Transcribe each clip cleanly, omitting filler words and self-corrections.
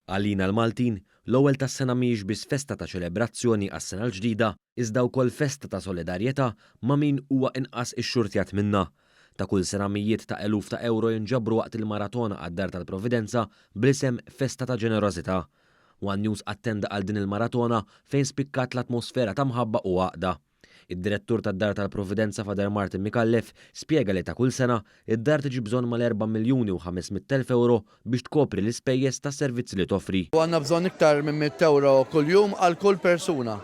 Għalina l-Maltin, l-Ewwel tas-Sena mhijiex biss festa ta' ċelebrazzjoni għas-sena l-ġdida, iżda wkoll festa ta' solidarjetà ma' min huwa inqas ixxurtjat minna. Ta' kull sena mijiet ta' eluf ta' ewro jinġabru waqt il-maratona għad-Dar tal-Providenza bl-isem Festa ta' Ġenerożità. One News attenda għal din il-maratona fejn spikkat l-atmosfera ta' mħabba u għaqda. Id-Direttur tad-Dar tal-Providenza Father Martin Micallef spjega li ta' kull sena, id-dar tiġi bżonn mal-erba' miljuni u 500,000 ewro biex tkopri l-ispejjeż tas-servizzi li toffri. U għandna bżonn iktar minn mitt ewro kuljum għal kull persuna.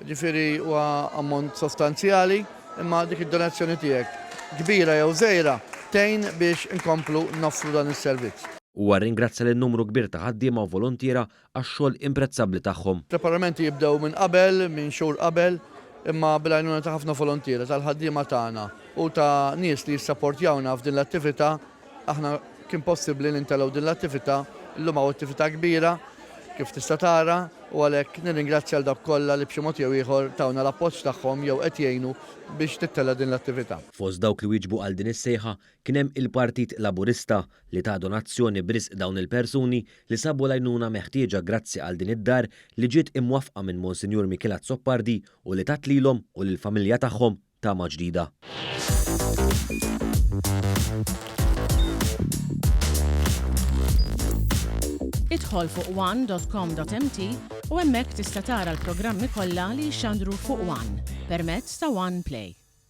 Jiġifieri huwa ammont sostanzjali, imma dik id-donazzjoni tiegħek, kbira jew żgħira, tgħin biex inkomplu noffru dan is-servizz. Huwa rringrazzja lil numru kbir ta' ħaddiema u voluntiera għax-xogħol imprezzabbli tagħhom. Preparamenti jibdew minn qabel, minn xhur qabel, imma bil-għajnuna ta' ħafna volontiera, tal-ħaddiema tagħna u ta' nies li jissapportjawna f'din l-attività, aħna kien possibbli li ntellgħu din l-attività. Illum hawn attività kbira, kif tista' tara, u għalhekk nirringrazzja 'l dawk kollha li b'xi mod jew ieħor tawna l-appoġġ tagħhom jew qed jgħinu biex tittella' din l-attività. Fost dawk li wieġbu għal din is-sejħa kien hemm il-Partit Laburista li ta donazzjoni b'risq dawn il-persuni li sabu l-għajnuna meħtieġa grazzi għal din id-dar li ġiet imwaffqa minn Monsinjur Mikiel Azzopardi u li tat lilhom u lill-familja tagħhom tama ġdida. Idħol fuq one.com.mt u hemmhekk tista' tara l-programmi kollha li jixxandru fuq One permezz ta' One Play.